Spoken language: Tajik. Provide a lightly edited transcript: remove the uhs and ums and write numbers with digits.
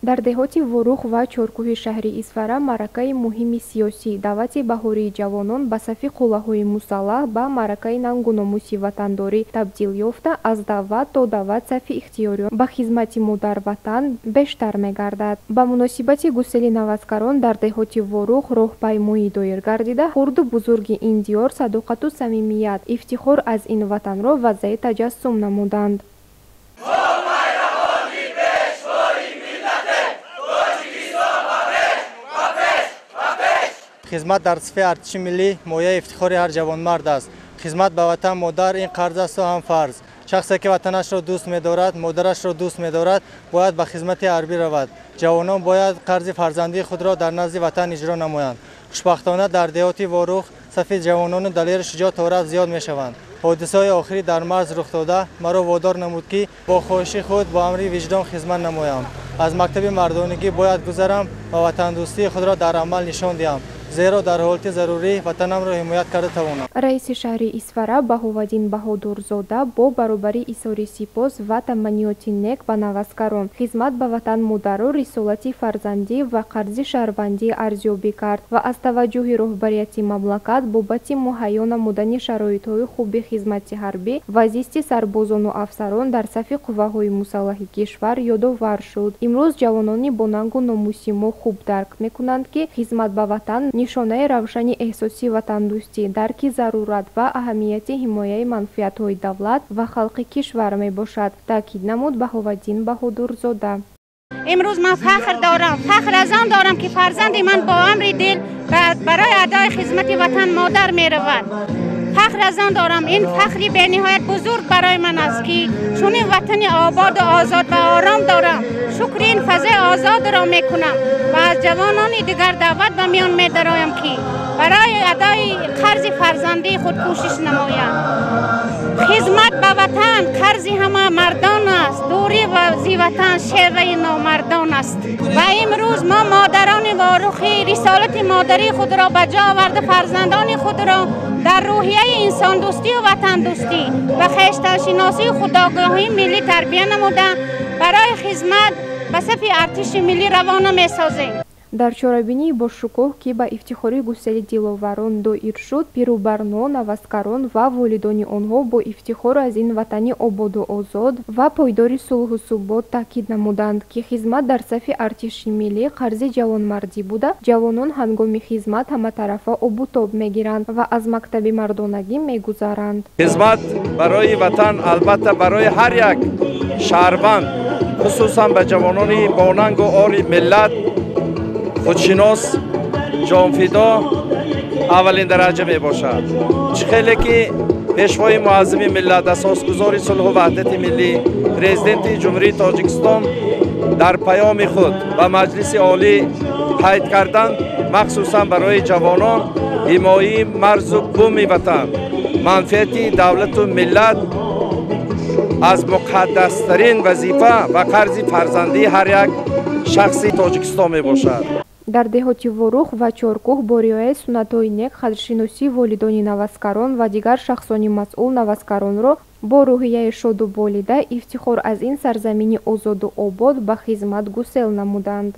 Дар деҳоти Ворух ва Чоркӯҳи шаҳри Исфара маъракаи муҳими сиёсӣ, даъвати баҳории ҷавонон ба сафи қуллаҳои мусаллаҳ ба маъракаи нангу номуси ватандорӣ табдил ёфта, аз даъват то даъват сафи ихтиёриён ба хизмати модарватан бештар мегардад. Ба муносибати гусели наваскарон дар деҳоти Ворух роҳпаймоӣ доир гардида, хурду бузурги ин диёр садоқату самимият, ифтихор аз ин ватанро вазъе таҷассум намуданд. Хизмат дар сафи артиши миллӣ мояи ифтихори ҳар ҷавонмард аст. Хизмат ба ватан модар ин қарз асту ҳам фарз. Шахсе ки ватанашро дӯст медорад, модарашро дӯст медорад, бояд ба хизмати ҳарбӣ равад. Ҷавонон бояд қарзи фарзандии худро дар назди ватан иҷро намоянд. Хушбахтона дар деҳоти Ворух сафи ҷавонону далеру шуҷоъ торафт зиёд мешаванд. Ҳодисаҳои охирӣ дар марз рух дода маро водор намуд, ки бо хоҳиши худ бо амри виҷдон хизмат намоям. Аз мактаби мардонагӣ бояд гузарам ва ватандӯстии худро дар амал нишон диҳам, зеро дар ҳолати зарурӣ ватанамро ҳимоят карда тавонам. Раиси шаҳри Исфара Баҳоваддин Баҳодурзода бо баробари изҳори сипос ва таманниёти нек ба наваскарон, хизмат ба ватан модарро рисолати фарзандӣ ва қарзи шаҳрвандӣ арзёбӣ кард ва аз таваҷҷӯҳи роҳбарияти мамлакат бобати муҳайё намудани шароитҳои хуби хизмати ҳарбӣ ва зисти сарбозону афсарон дар сафи қувваҳои мусаллаҳи кишвар ёдовар шуд. Имрӯз ҷавонони бо нангу номуси мо хуб дарк мекунанд, ки хизмат ба ватан нишонаи равшани эҳсоси ватандӯстӣ, дарки зарурат ва аҳамияти ҳимояи манфиатҳои давлат ва халқи кишвар мебошад, таъкид намуд Баҳоваддин Баҳодурзода. Имрӯз ман фахр дорам, фахр аз он дорам, ки фарзанди ман бо амри дил барои адои хизмати ватан модар меравад. Фахр аз он дорам, ин фахри бениҳоят бузург барои ман аст, ки чунин ватани ободу озод ва ором дорам. Шукри ин фазои озодро мекунам ва аз ҷавонони дигар даъват ба миён медароям, ки барои адои қарзи фарзандии худ кӯшиш намоянд. Хизмат ба ватан қарзи ҳама мардон аст, дурӣ зи ватан шеваи номардон аст. Ва имрӯз мо модарони Ворухӣ рисолати модарии худро ба ҷо оварда, фарзандони худро дар рӯҳияи инсондӯстию ватандӯстӣ ва хештаншиносию худогоҳии миллӣ тарбия намуда, барои хизмат ба сафи артиши миллӣ равона месозем. Дар чорабинии бошукӯҳ, ки ба ифтихори гусели диловарон доир шуд, пирубарно, наваскарон ва волидони онҳо бо ифтихор аз ин ватани ободу озод ва пойдори сулҳу субот таъкид намуданд, ки хизмат дар сафи артиши миллӣ қарзи ҷавонмардӣ буда, ҷавонон ҳангоми хизмат ҳаматарафа обутоб мегиранд ва аз мактаби мардонагӣ мегузаранд. Хизмат барои ватан албатта барои ҳар як шаҳрванд, хусусан ба ҷавонони бонангу ори миллат, худшинос, ҷонфидо аввалин дараҷа мебошад. Чӣ хеле ки пешвои муаззими миллат, асосгузори сулҳу ваҳдати миллӣ, президенти Ҷумҳурии Тоҷикистон дар паёми худ ба Маҷлиси Олӣ қайд карданд, махсусан барои ҷавонон ҳимояи марзу буми ватан, манфиати давлату миллат аз муқаддастарин вазифа ва қарзи фарзандии ҳар як шахси Тоҷикистон мебошад. Дар деҳоти Ворух ва Чоркӯҳ бо риояи суннатҳои нек, қадршиносии волидони наваскарон ва дигар шахсони масъул наваскаронро бо рӯҳияи шоду болида, ифтихор аз ин сарзамини озоду обод ба хизмат гусел намуданд.